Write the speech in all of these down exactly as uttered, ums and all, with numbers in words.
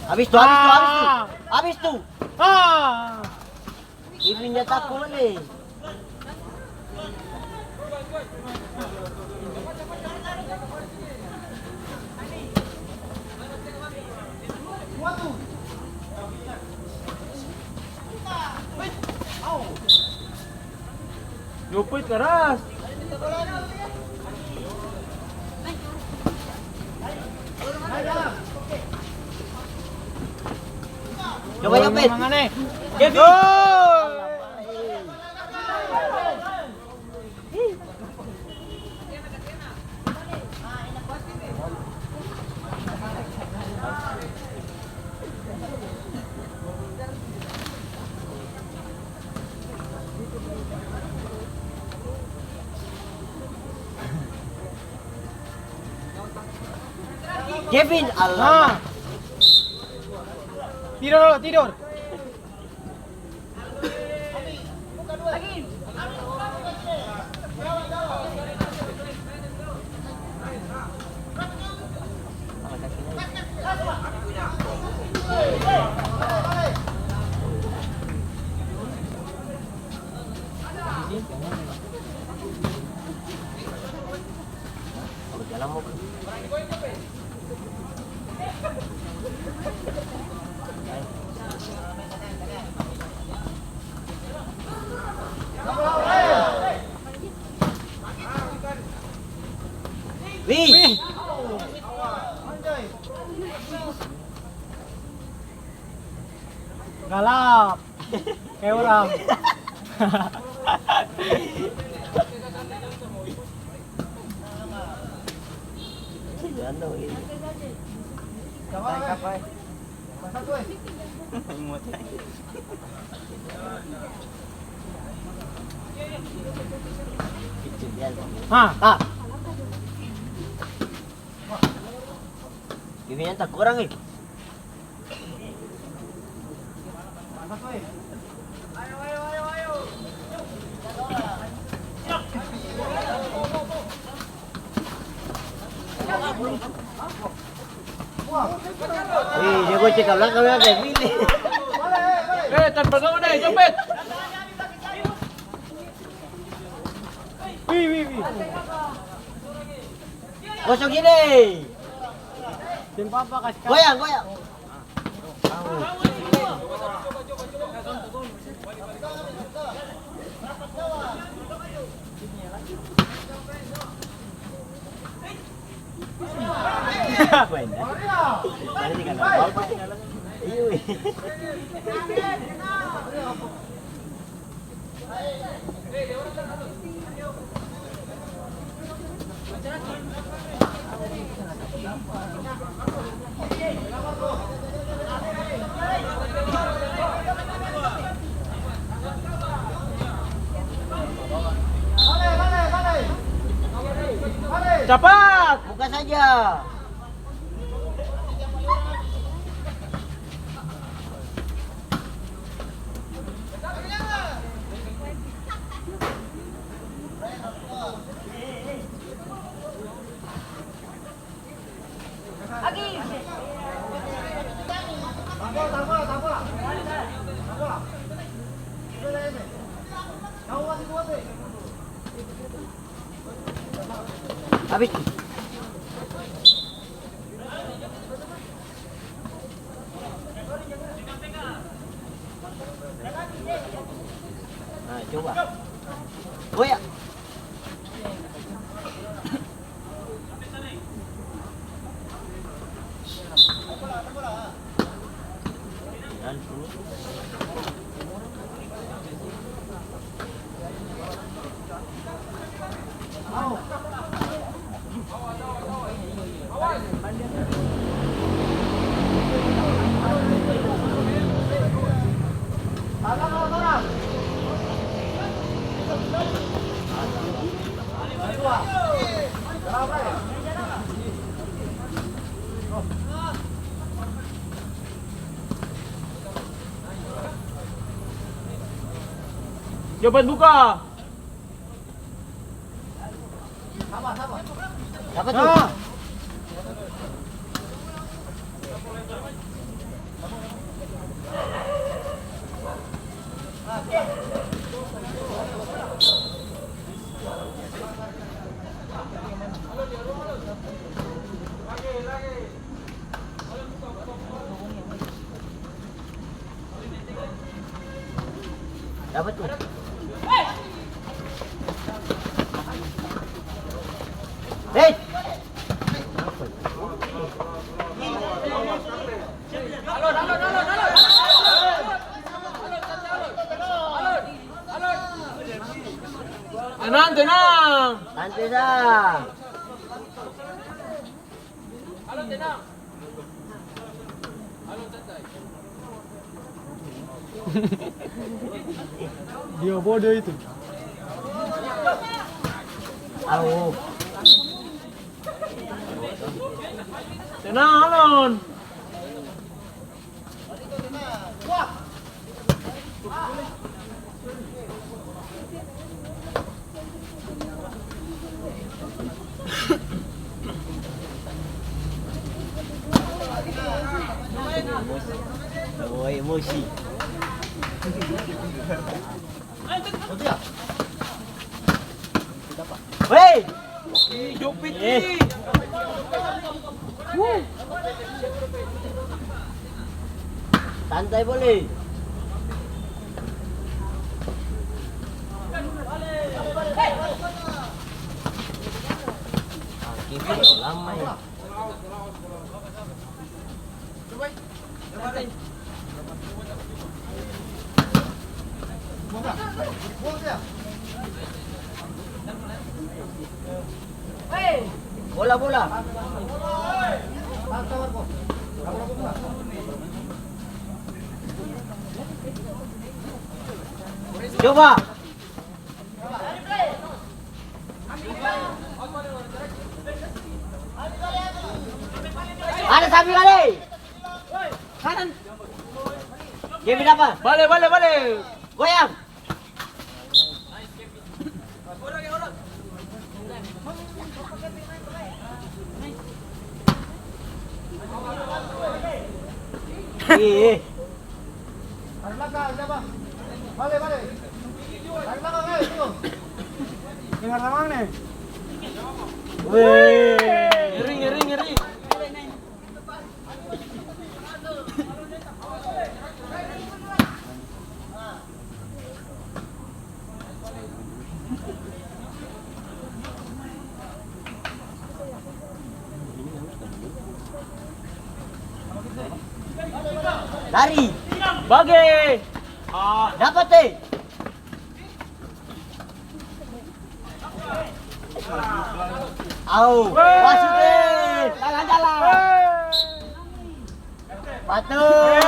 Abis tu, abis tu, abis tu. Ah. Abis tu. Ah. Kevin dia takut le. Jopet karas. Coba, coba. Kevin. Oh. Kevin, alamak. Nah. Tidur dulu, tidur. Wih. Galap. Kayak orang. Ha, ha. Ini yang tak kurang, eh. Eh, dia gocek ka blakang, dia pilih. Eh, tanpa kau deh, copet. Wih, wih, wih. Kosong ini. Seng papa, kas kau. Goyang, goyang. Capat! Buka saja. Habis. Nah, coba. Goyang. Coba buka. Apa tuh? Ah. Dapa tu? Hei! Tenang, tenang. Santai sa. Dia bodoh itu. Au. Tenang, Alon. Oh, emosi. Hei! Ih, jopit nih. Santai boleh. Ah, kiper lama ya. Bola, bola. Coba. Ada sambil bale. Kanan. Dia pindah apa? Bale, bale, bale. Goyang. Iya, iya. Dari belakang, siapa? Balik, balik. Dari belakang, ayo, turun. Dengar tamang nih. Weh. Ngeri, ngeri, ngeri. Lari. Bage. Ah. Dapat, eh. Au. Wasit, eh. Jalan, jalan. Batul.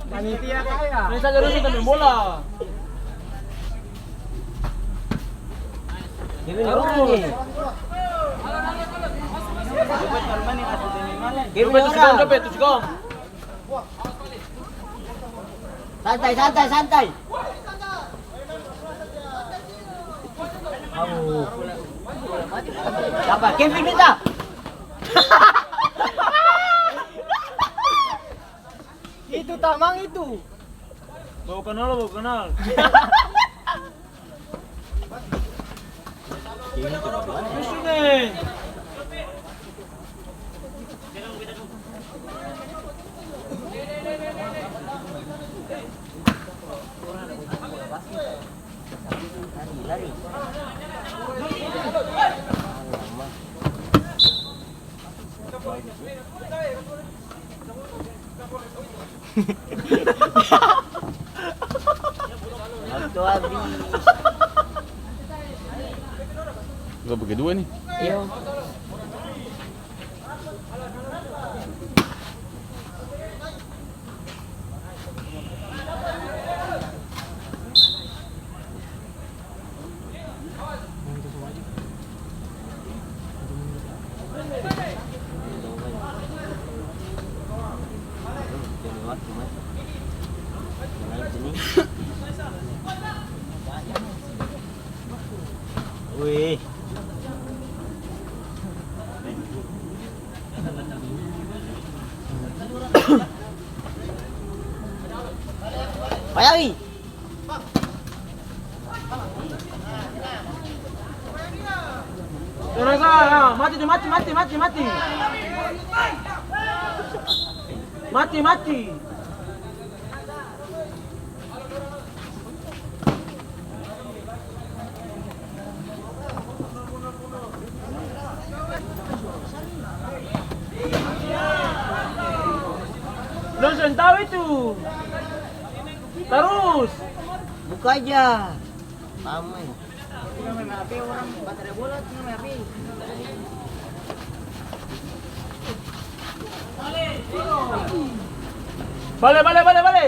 Panitia kaya. Ini saja dulu kita main bola. Dia punya orang nih. Dia punya orang. Santai, santai, santai. Au. Siapa? Kevin minta. Itu tamang itu. Bawa kenal, bawa kenal. Ini tuh, mana? Musuh nih. Waktu habis. Gua bagi dua nih. Iya. Wih. Ayawi. Terus, ah, ah, mati tu, mati, mati, mati, mati. Mati, mati. Dong seng tau itu. Tarus. Buka aja. Lama ya. Bale, bale, bale, bale.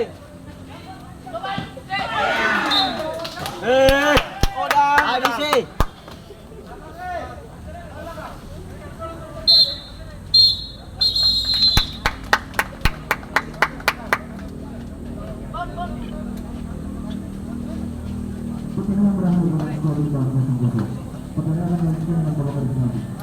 Eh. Habis, eh. Pertandingan berakhir dengan skor imbang kosong kosong. Pertandingan akan dilanjutkan dengan babak addisional.